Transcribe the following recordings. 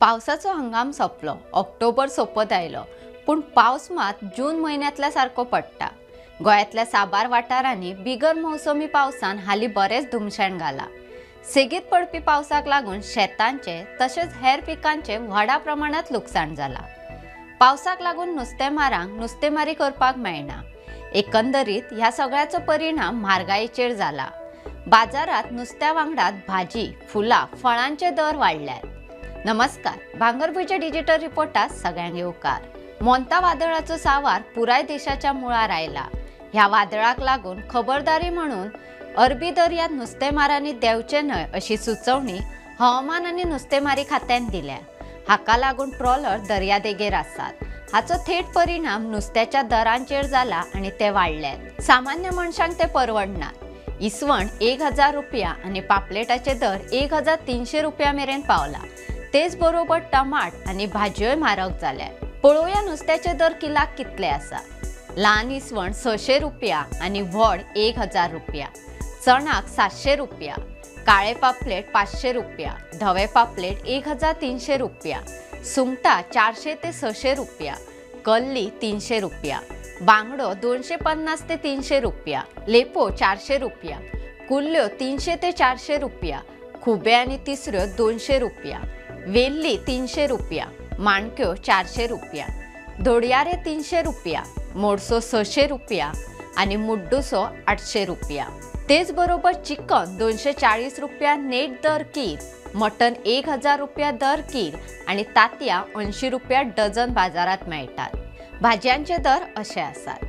पावसाचो हंगाम सोंपलो, ऑक्टोबर सोंपत आयलो, पूण पावस मात जून म्हयन्यांतल्या सारको पडटा। गोंयांतल्या साबार वाठारांनी बिगर मौसमी पावसान हालीं बरेंच धुमशेण घालां। सेगीत पडपी पावसाक लागून शेतांचे तशेंच हेर पिकांचे व्हडा प्रमाणांत लुकसाण जालां। पावसाक लागून नुस्तेमारांक नुस्तेमारी करपाक मेळना। एकंदरीत ह्या सगळ्याचो परिणाम म्हारगायेचेर जाला। बाजारात नुस्त्या वांगडात भाजी, फुलां, फळांचे दर वाडल्यात। नमस्कार, भांगरभूंयच्या डिजिटल रिपोर्टात सगळ्यांक येवकार। मोंता वादळाचो सावार पुराय देशाच्या मुळार आयला। ह्या वादळाक लागून खबरदारी म्हणून अरबी दर्यांत नुस्तेमारांनी देंवचें न्हय अशी सुचोवणी हवामान आनी नुस्तेमारी खात्यान दिल्या। हाका लागून ट्रॉलर दर्यादेगेर आसात। हाचो थेट परिणाम नुस्त्याच्या दरांचेर जाला आनी ते वाडल्यात। सामान्य मनशांक ते परवडनात। इसवण 1000 रुपया आनी पापलेटाचे दर 1300 रुपया मेरेन पावला। तेच बरोबर टमाट आनी भाजयोय म्हारग जाल्यात। पळोवया नुस्त्याचे दर किलाक कितले आसा। ल्हान इसवण 600 रुपया आनी व्हड 1000 रुपया, चणाक 700 रुपया, काळे पापलेट 500 रुपया, धवे पापलेट 1300 रुपया, सुंगटां 400 ते 600 रुपया, कल्ली 300 रुपया, बांगडो 250 ते 300 रुपया, लेपो 400 रुपया, कुल्ल्यो 300 ते 400 रुपया, खुबे आनी तिसऱ्यो 200 रुपया, वेल्ली 300 रुपया, माणक्यो 400 रुपया, धोडयारे 300 रुपया, मोडसो 600 रुपया आनी मुड्डुसो 800 रुपया। तेच बरोबर चिकन 240 रुपया नेट दर कील, मटन 1000 रुपया दर कील आनी तातयां 80 रुपया डझन बाजारात मेळटात। भाजयांचे दर अशे आसात।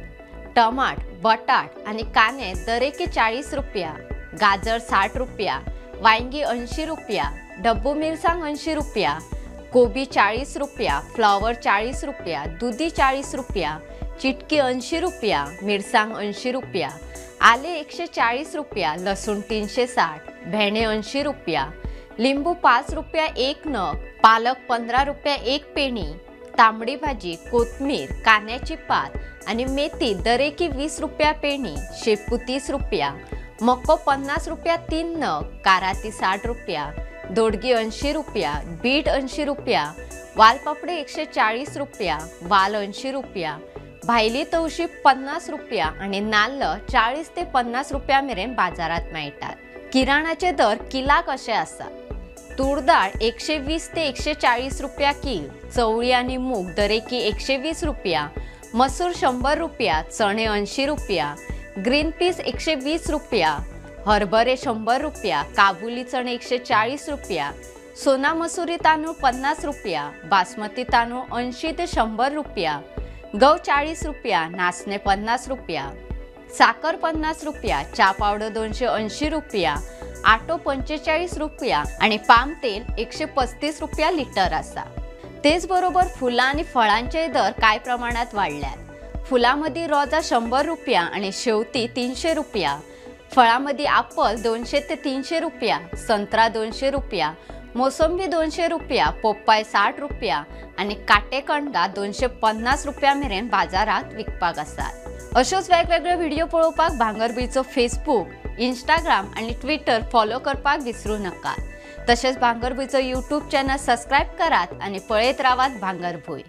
टमाट, बटाट आनी कांदे दरेकी 40 रुपया, गाजर 60 रुपया, वांयगी 80 रुपया, डब्बू मिरसांग 80 रुपया, कोबी 40 रुपया, फ्लॉवर 40 रुपया, दुदी 40 रुपया, चिटकी 80 रुपया, मिरसांग 80 रुपया, आले 140 रुपया, लसूण 360, भेंडे 80 रुपया, लिंबू 5 रुपया एक नग, पालक 15 रुपया एक पेणी, तांबडी भाजी, कोथमीर, कांद्याची पात आनी मेथी दरेकी 20 रुपया पेणी, शेपू 30 रुपया, मको 50 रुपया 3 नग, काराती 60 रुपया, दोडगी 80 रुपया, बीट 80 रुपया, वालपापडी 140 रुपया, वाल 80 रुपया, भायली तवशी 50 रुपया आनी नाल्ल 40 ते 50 रुपया मेरेन बाजारात मेळटात। किराणाचे दर किलाक अशे आसात। तूर दाळ 120 ते 140 रुपया कील, चवळी आनी मूग दरेकी 120 रुपया, मसूर 100 रुपया, चणे 80 रुपया, ग्रीन पीस 120 रुपया, हरभरे 100 रुपया, काबुली चणे 140 रुपया, सोना मसुरी तांदूळ 50 रुपया, बासमती तांदूळ 80 ते 100 रुपया, गव 40 रुपया, नाचणे 50 रुपया, साखर 50 रुपया, च्या पावडर 280 रुपया, आटो 45 रुपया आनी पाम तेल 135 रुपया लिटर आसा। तेच बरोबर फुलां आनी फळांचे दर कांय प्रमाणात वाडल्यात। फुलां मदीं रोजां 100 रुपया आनी शेवती 300 रुपया, फळां मदीं आपल 200 ते 300 रुपया, संत्रा 200 रुपया, मोसंबी 200 रुपया, पोपाय 60 रुपया आनी काटेकंडा 250 रुपया मेरेन बाजारात विकपाक आसात। अश्योच वेगवेगळे व्हिडिओ पळोवपाक भांगरभूंयचो फेसबूक, इंस्टाग्राम आनी ट्विटर फॉलो करपाक विसरू नका। तशेंच भांगरभूंयचो यूट्यूब चॅनल सबस्क्रायब करात आनी पळयत रावात भांगरभूंय।